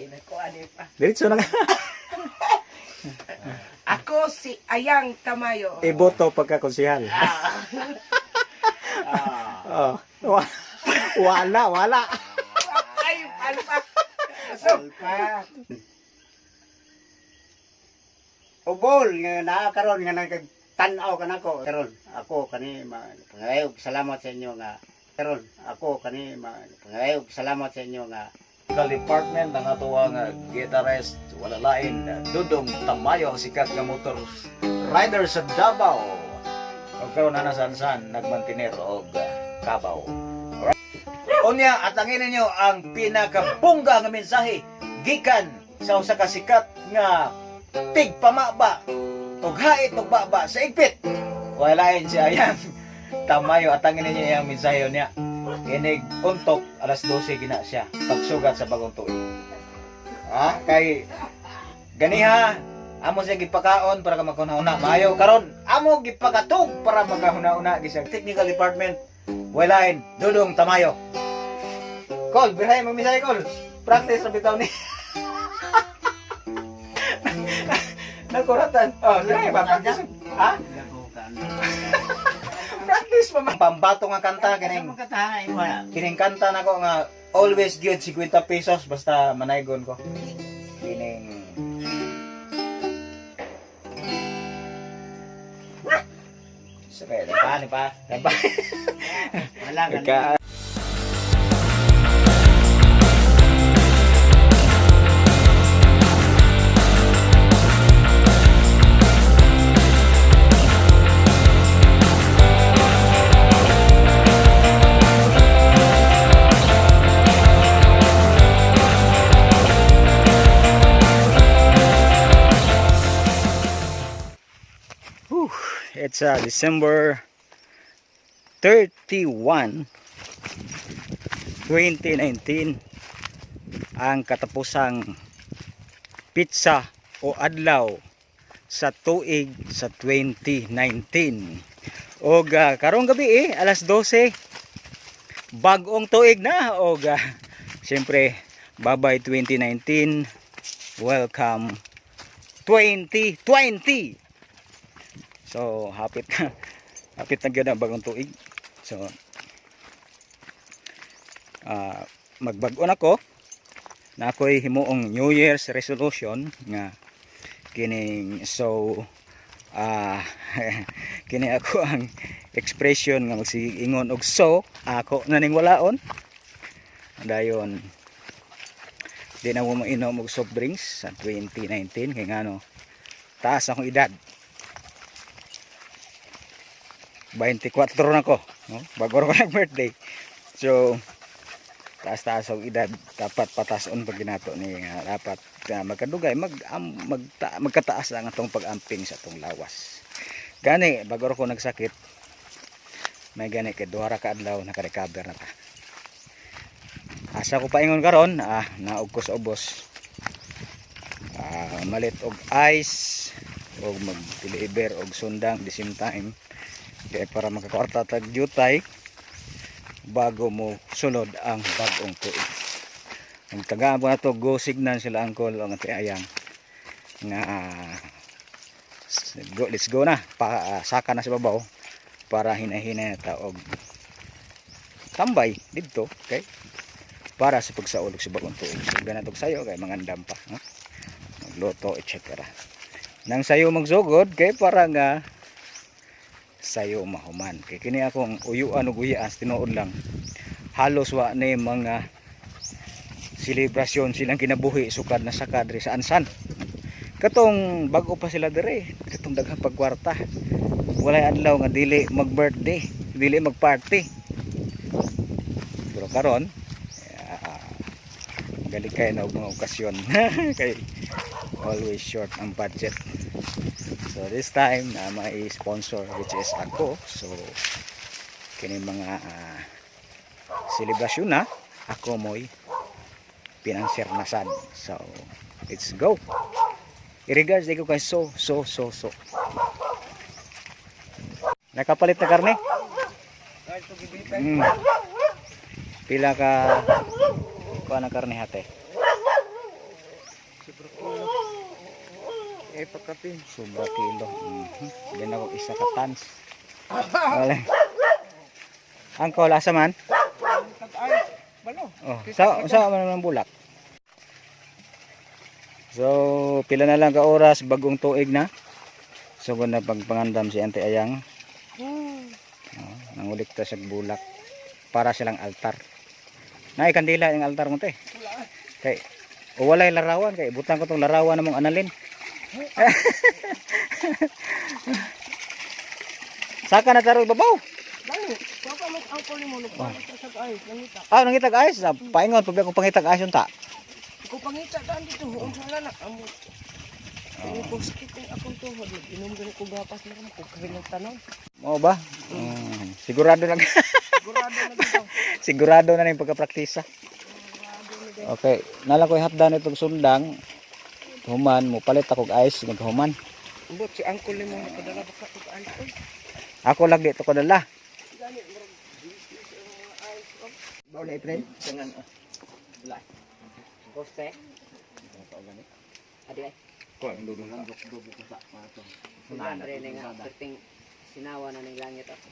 Ay, naku, ano pa. Diretso na ka. Ako si Ayang Tamayo. Iboto pagka konsehal. Oh. Wala, wala. Ay, ano pa? So, Alpa. Ubol nga naa karon nga nagtan-aw kanako karon ako kani pangayog salamat sa inyo nga karon ako kani pangayog salamat sa inyo nga. Department ang atuwa nga guitarist, wala lain Dudong Tamayo, ang sikat nga motor rider sa Davao ug karon ana sa Ansan nagmantiner og kabaw. Alright. Unya, atangin ninyo ang pinakabongga nga mensahe gikan sa usa ka sikat nga tigpamaba ug hait og baba sa igpit. Wala lain si Ayang Tamayo. Atangin ninyo iyang mensahe niya. Inig untok alas 12 gina siya pagsugat sa bagong tuig. Ha? Kay ganiha amo siya gipakaon para ka magkahuna-una. Maayo karon amo gipakatug para magkahuna-una gisag technical department. Walain Dudong Tamayo. Kol, birahe mo misay kol. Practice ra bitaw ni. Nakuratan. Oh, birahe ba practice? Ha? Practice pa man. Pambato nga kanta kining kining kanta nako nga always good 50 pesos basta manaygon ko. Kining Sabi, pa, ni pa, ni pa. Wala ka. Whew, it's December 31, 2019, ang katapusang pizza o adlaw sa tuig sa 2019. Og karong gabi eh, alas 12, bagong tuig na. Og siyempre, bye-bye 2019, welcome 2020. So, hapit na. Hapit na gyud ang bagong tuig. So, magbag-o na ko na ako'y himuong New Year's resolution nga kining so kini ako ang expression nga magsigig ingon og so ako na ning walaon dayon di na mo mainom og soft drinks sa 2019 kay ngano taas akong edad, 24 na ko, no? Bago ko nag birthday, so taas-taas ang edad, dapat patason pag ginato ni nga dapat magkadugay mag, am, magta, magkataas ang atong pag-amping sa atong lawas. Gani bago ko nagsakit, may gani kay duha ra ka adlaw naka-recover na ta. Asa ko paingon karon, naog ko sa ubos, malit og ice og mag-deliver og sundang the same time kay para makakwarta tag jutay bago mo sulod ang bagong tuig. Ang tagaan po na to, go signan sila angkol ang ate Ayang nga go, let's go na pa, saka na sa babaw para hinahina na ta og tambay didto okay para sa pagsaulog sa bagong tuig. So ganatog sayo kay mangandam pa, no? Magluto, etc. Nang sayo magsugod kay para nga sayo mahuman kay kini akong uyuan ug uyaan sa tinuod lang halos wa ni mga selebrasyon silang kinabuhi sukad na saka diri sa Ansan. Katong bag-o pa sila dire, katong daghang pagkwarta, walay adlaw nga dili mag birthday, dili mag party. Pero karon galing kay na og mga okasyon kay always short ang budget. So this time na may sponsor, which is ako. So kini mga selebrasyon na ako mo'y pinanser na sad. So let's go. I-regards ko kay so so so so. Nakapalit na karne? Pila ka kuha ng karne, hate? Ay pagkape. Sobra kilo. Din ako isa ka tons. Wala. Angkol, asa man? Ay, balo. Oh, sa man ang bulak. So, pila na lang ka oras bagong tuig na. So, na pagpangandam si Auntie Ayang. Oh, nangulikta sa bulak para silang altar. Nay kandila yung altar mo te. Kay o walay larawan kay butang ko tong larawan namong analin. Saka na taro babaw. Balo. Papa mo ang kuli mo nagpalit sa ay nangita. Ah, nangitag ayos. Paingon pag ako pangitag ayos unta. Ko pangita daan dito huong sa lana amo. Ay ko sakit ang akong tuhod. Inom gani ko gapas na ko kabilang tanon. Mao ba? Sigurado lang. Sigurado na dito. Sigurado na yung pagkapraktisa. Okay, nala ko hapdan itong sundang. Human mo palit ako og ice maghuman. Ambot si angkol nimo nakadala ba ka og ice? Oy. Ako lang dito ko dala. Bawo na April. Koste. Adi ay. Andre na nga perting sinawa na ng langit ako.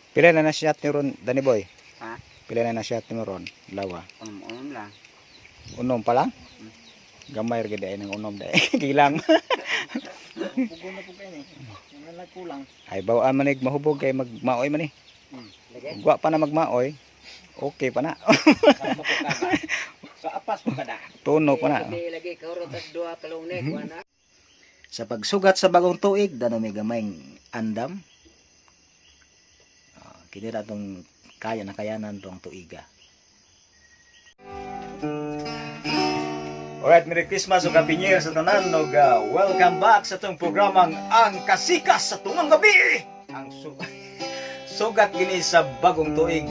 Pila na na shot ni Ron, Danny Boy? Ha? Pila na na shot ni Ron? Lawa. Unom lang. Unom pa lang? Gamay ra gid ay ng unom dai. Gilang. Pugo na po kayo ni. Wala kulang. Ay bawaan man ig mahubog kay magmaoy man eh. Lagi. Gwa pa na magmaoy. Okay pa na. Sa apas mo kada. Tuno pa na. Lagi lagi kaurot tas duha kalong nek wana. Sa pagsugat sa bagong tuig, dano may gamayng andam. Ah, kini ra tong kaya na kayanan tong tuiga. Alright, Merry Christmas ug Happy New Year sa tanan ug welcome back sa atong programang Ang Kasikas sa Tungang Gabi. Ang sugat kini sa bagong tuig.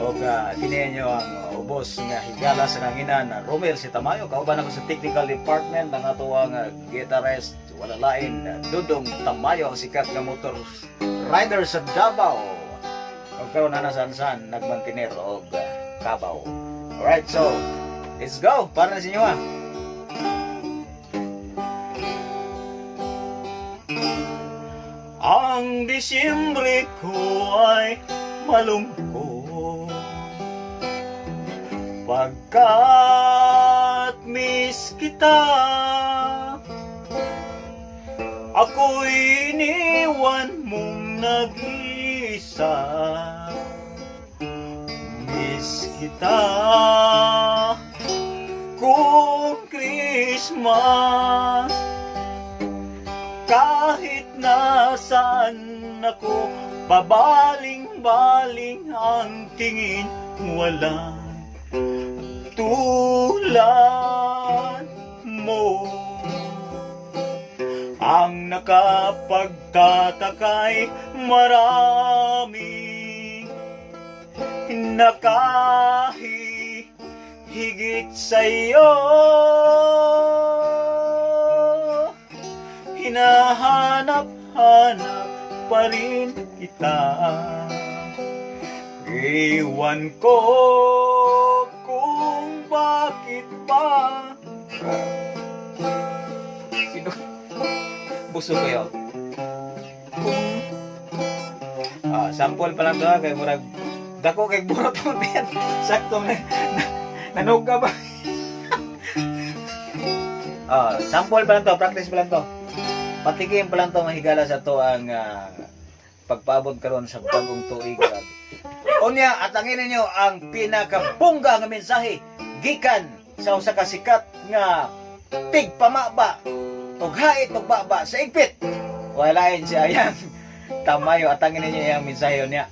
Ug kini nyo ang ubos nga higala sa kanginan na Romel si Tamayo, kauban ako sa technical department ang atoang guitarist, wala lain Dudong Tamayo, ang sikat nga motor rider sa Davao. Ug karon ana sa Ansan nagmantiner og kabaw. Alright, so let's go! Para na sa inyo ha! Ang Disyembre ko ay malungkot pagkat miss kita. Ako'y iniwan mong nag-iisa. Miss kita kung Christmas, kahit nasaan ako, pabaling-baling ang tingin, walang tulad mo. Ang nakapagtatakay marami nakahigit sa'yo. Hinahanap-hanap pa rin kita. Iwan ko kung bakit ba. Sino? Buso kayo. Kung ah, sample pa lang to ha, kay murag dako kay burot mo yan. Sakto na nanuga ba? Ah, sample pa lang to, practice pa lang to. Patikim pa lang to ang higala sa to ang pagpaabot karon sa bagong tuig. Grabe. Unya, atangin ninyo ang pinakabongga nga mensahe gikan sa usa ka sikat nga tigpamaba ug hait ug baba sa igpit. Walain si Ayang Tamayo, atangin ninyo iyang mensahe niya.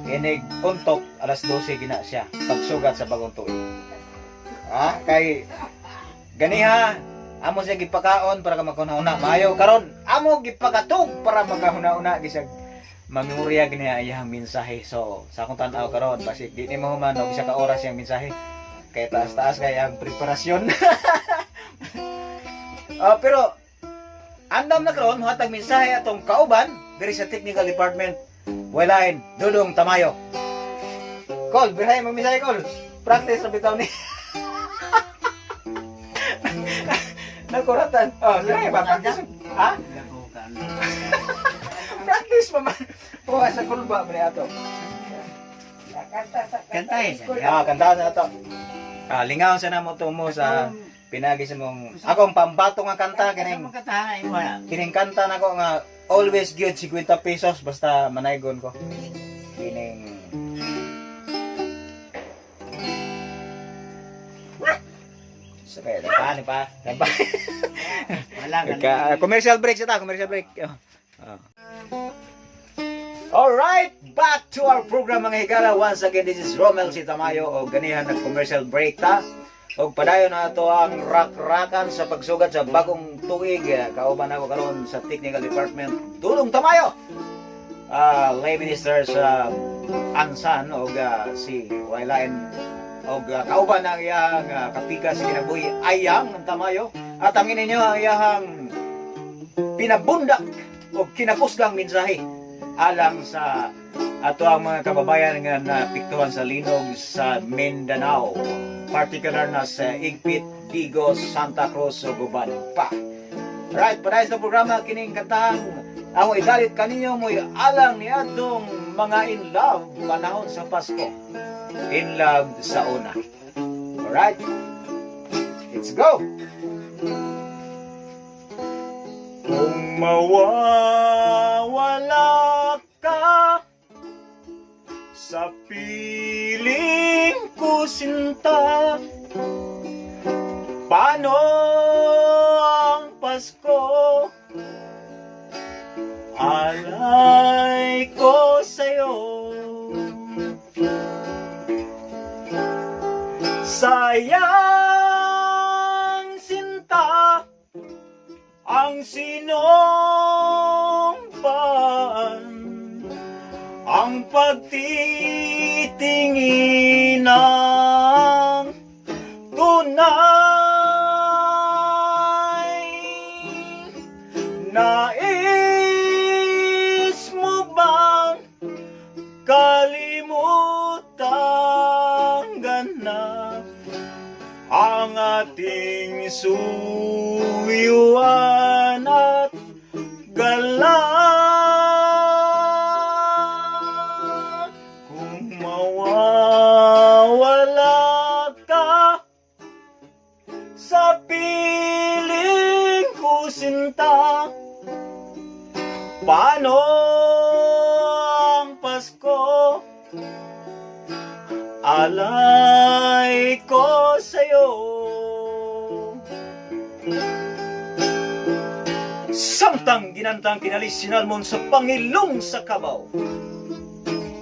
Inig untok alas 12 gina siya pagsugat sa bagong tuig. Ha? Kay ganiha amo siya gipakaon para ka magkahuna-una. Maayo karon amo gipakatug para magkahuna-una gisag mamemorya gini iyang mensahe. So, sa akong tan-aw karon basig di nimo human og isa ka oras iyang mensahe. Kay taas-taas kay ang preparasyon. Ah, pero andam na karon hatag mensahe atong kauban diri sa technical department. Walain Dudong Tamayo. Call, birahe mo misay call. Practice ra bitaw ni. Nakuratan. Oh, birahe ba practice? Ha? Practice pa man. Kuha sa kulba man ato. Kanta sa Kanta eh. Ah, kantahan na to. Ah, lingaw sa namo tumo sa pinagi sa mong akong pambato nga kanta kining kining kanta nako nga always good 50 pesos basta manaygon ko. Kining sa kaya pa ni pa. Pa. Wala Commercial break sa ta, commercial break. Oh. Oh. Alright, back to our program, mga higala. Once again, this is Romel C. Tamayo o ganihan ng commercial break ta. Og padayon na ato ang rak-rakan sa pagsugat sa bagong tuig. Kauban ako karon sa technical department. Dulong Tamayo. Lay minister sa Ansan og si Wailain og kauban ang iyang kapika sa kinabuhi Ayang ng Tamayo at ang ninyo ang iyang pinabundak o kinakusgang mensahe alang sa ato ang mga kababayan nga napiktuhan sa linog sa Mindanao, particular na sa Igpit, Digos, Santa Cruz ug uban pa. Right, padayon sa programa kining kantahang ako idalit kaninyo mo'y alang ni atong mga in love panahon sa Pasko. In love sa una. Alright? Let's go! Kung mawawala ka sa piling ko sinta, paano ang Pasko? Alay ko sa'yo. Sayang sinta ang sinumpaan, ang pagtitingin ng tunay. Nais mo bang kalimutan ganap ang ating suyuan at galak? Kung mawawala ka sa piling ko sinta, paano ang Pasko? Alay ko sa'yo. Samtang ginantang kinalis sinalmon sa pangilong sa kabaw.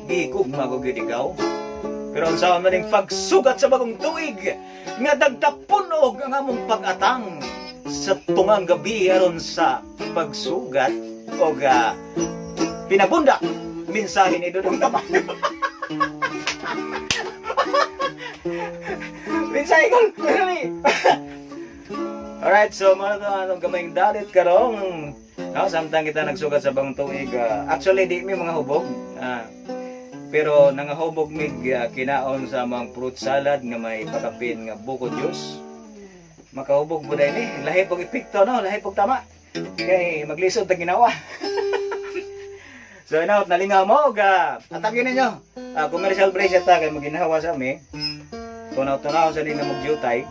Gigugma ko gyud ikaw. Pero ang sama maning pagsugat sa bagong tuig nga dagtapunog ang among pag-atang sa tungang gabi aron sa pagsugat og pinabundak mensahe ni Dudong Tamayo. Mensahe ko, dali. Alright, so mao na to ang atong gamayng dalit karong no, samtang kita nagsugat sa bagong tuig. Actually di mi mga hubog. Pero nangahubog mig kinaon sa among fruit salad nga may pakapin nga buko juice. Makahubog mo dahil eh. Lahi pog epekto no, lahi pog tama. Kay maglisod tag ginawa. So inaot nalingaw mo og atagin ninyo. Commercial break siya ta kay maginhawa sa mi. Tunaw-tunaw sa ninyo magyutay.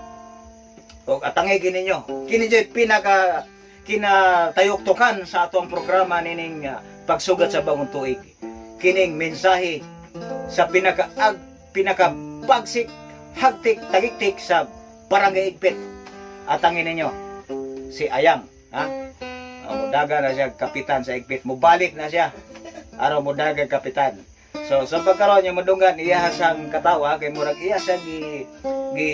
Og atangay ninyo. Kini joy pinaka kinatayuktukan sa atong programa nining pagsugat sa bagong tuig. Kining mensahe sa pinaka ag, pinaka bagsik hagtik tagiktik sa Barangay Igpit. Atangin ninyo si Ayang, ha? Mudaga na siya kapitan sa Igpit. Mubalik na siya. Araw mudaga kapitan. So sa pagkaron niya madunggan iya sang katawa kay murag iya siya gi gi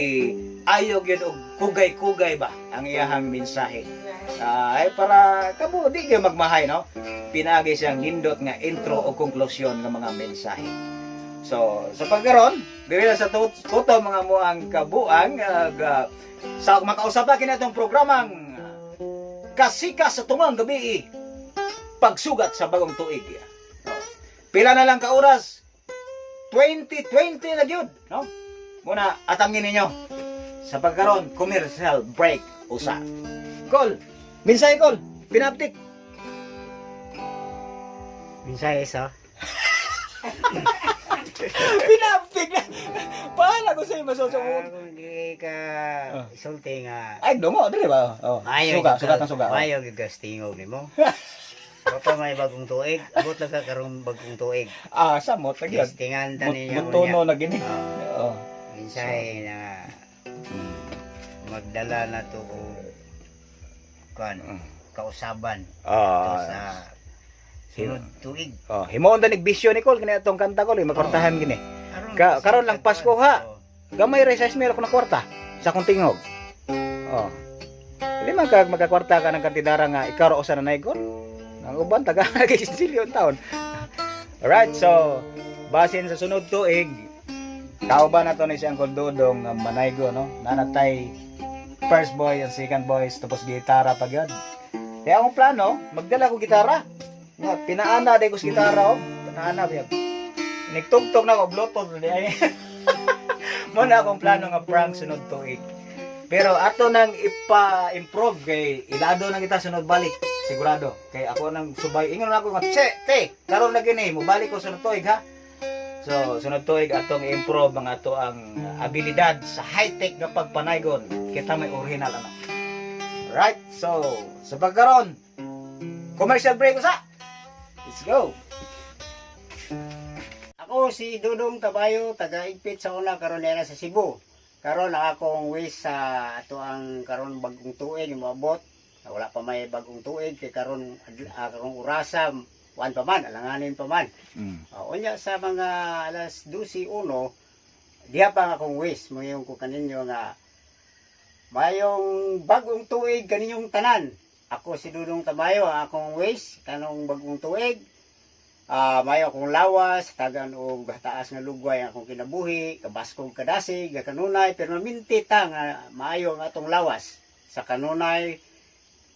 ayo gyud og kugay-kugay ba ang iyahang mensahe. Ay para kamo di kayo magmahay no. Pinaagi siyang nindot nga intro o konklusyon ng mga mensahe. So sa pagkaron diri na sa kuto mga muang kabuang sa makausap pa kini atong programang Kasika sa Tungang Gabi, pagsugat sa bagong tuig. Oh. Pila na lang ka oras? 2020 na gyud, no? Muna atangin ninyo sa pagkaron, commercial break usa. Call. Minsay, call. Pinaptik. Mensahe sa Pinaptik na. Paano ko sa'yo masusunod? Akong ka isulti nga Ay, dungo, dili ba? Oh. Maayo Suga, gyud suga kang suga. Oh. Maayo gyud ka sa tingog nimo. Wa pa may bagong tuig, abot lang ka karong bagong tuig. Ah, samot na gyud. Testingan ta ninyo. Mutono na gini. Oh. Mensahe na magdala na to og kuan, kausaban to sa sunod tuig. Oh, himuon ta nig bisyo ni Col kini atong kanta, Col, eh, makortahan gini. Aron Karon lang Pasko, ha? Gamay ra size meron ko na kwarta sa akong tingog. Oh. Dili man kag magkakwarta ka ng kantidara nga ikaw ra usa na naigol. Ang uban taga kay silyon taon. Alright, so basin sa sunod tuig, kauban na to ni si Uncle Dodong nga manaygo, no. Nanatay first boy and second boys, tapos gitara pa gyud. Kaya akong plano, magdala ko gitara. Nga pinaana day ko sa gitara, oh. Pinaana ba? Nigtugtog na ko Bluetooth di ay. Mo na akong plano nga prank sunod tuig. Pero ato nang ipa-improve kay ilado na kita sunod balik. Sigurado. Kay ako nang subay. Ingon na ako nga, "Che, te, karon na gini, mobalik ko sunod tuig, ha." So, sunod tuig atong i-improve ang ato ang abilidad sa high-tech nga pagpanaygon. Kita may original ano. Right? So, sa pagkaron, commercial break usa. Let's go. Ako si Dudong Tabayo, taga Igpit sa una, karon nera sa Cebu. Karon ang akong wish sa ato ang karon bagong tuig moabot. Wala pa may bagong tuig kay karon karong orasa kuan pa man, alanganin pa man. Unya sa mga alas 12:01 diha pa ang akong wish moingon ko kaninyo nga mayong bagong tuig kaninyong tanan. Ako si Dudong Tamayo, ang akong wish kanong bagong tuig, mayo akong lawas, tagan og taas nga lugway ang akong kinabuhi, kabaskog kadasig, ga kanunay, pero minti ta nga maayo ang atong lawas sa kanunay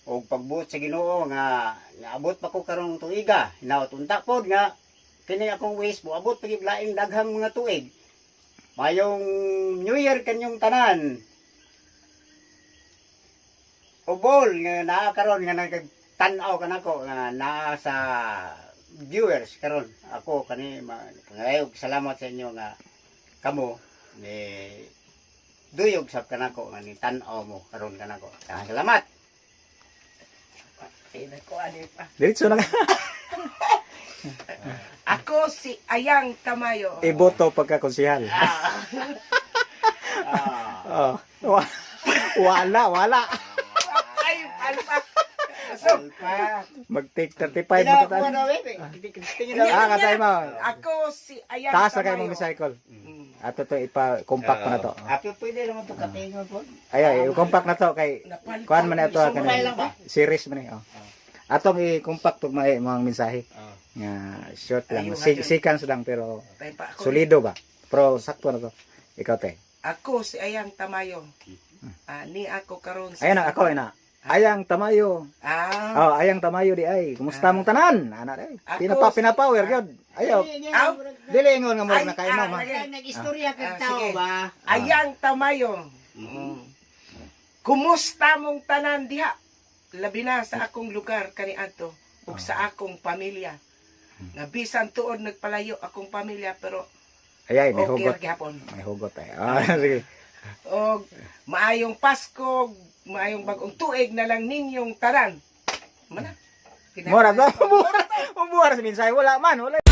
og pagbuot sa Ginoo nga naabot pa ko karong tuiga. Hinaot unta pod nga kini akong wish moabot pa gyud laing daghang mga tuig. Mayong New Year kanyong tanan. Ubol nga naa karon nga nagtan-aw kanako nga naa sa viewers karon ako kani pangayog salamat sa inyo nga kamo ni duyog sab kanako nga ni tan-aw mo karon kanako. Daghang salamat. Ay, nako, ano pa. Diretso na ka. Ako si Ayang Tamayo. Iboto pagka konsehal. Oh. Wala, wala. Ay, alpa. So, Alpa. Mag-take 35 Pina- mo kuha na, baby. Tingin na. Ah, katay mo. Ako si Ayang Taas na kayo Tamayo. mong recycle. Ato to ipa-compact pa na to. Ah, pero pwede naman to katingon po. Ay, ay, i-compact na to kay Napalitan kuan man na ito Sumulay kanang lang ba? series man eh. Oh. Atong i-compact tug may mga mensahe. Nga short lang, Ayun, ayun. seconds lang pero Tayo pa ako. solido ba? Pero sakto na to. Ikaw, te. Ako si Ayang Tamayo. Ah, ni ako karon sa Ayun na ako ina. Ayang Tamayo. Ah, Oh, Ayang Tamayo di ay. Kumusta mong tanan? Ana di. Ako Pinapa pinapower gyud. Ayaw. Aw, Dili ingon nga murag Ay, nakainom ha. ah, Nag-istorya Ah, kag tao sige. ba? Ayang Tamayo. Kumusta mong tanan diha? Labi na sa akong lugar kaniadto ug sa akong pamilya. Nga bisan tuod nagpalayo akong pamilya pero Ay, ay, may okay hugot. ra gihapon. May hugot ay. Ah, sige. Og maayong Pasko, maayong bagong tuig na lang ninyong tanan. Mana? Mura to. Mura. Mura sa mensahe wala man, wala.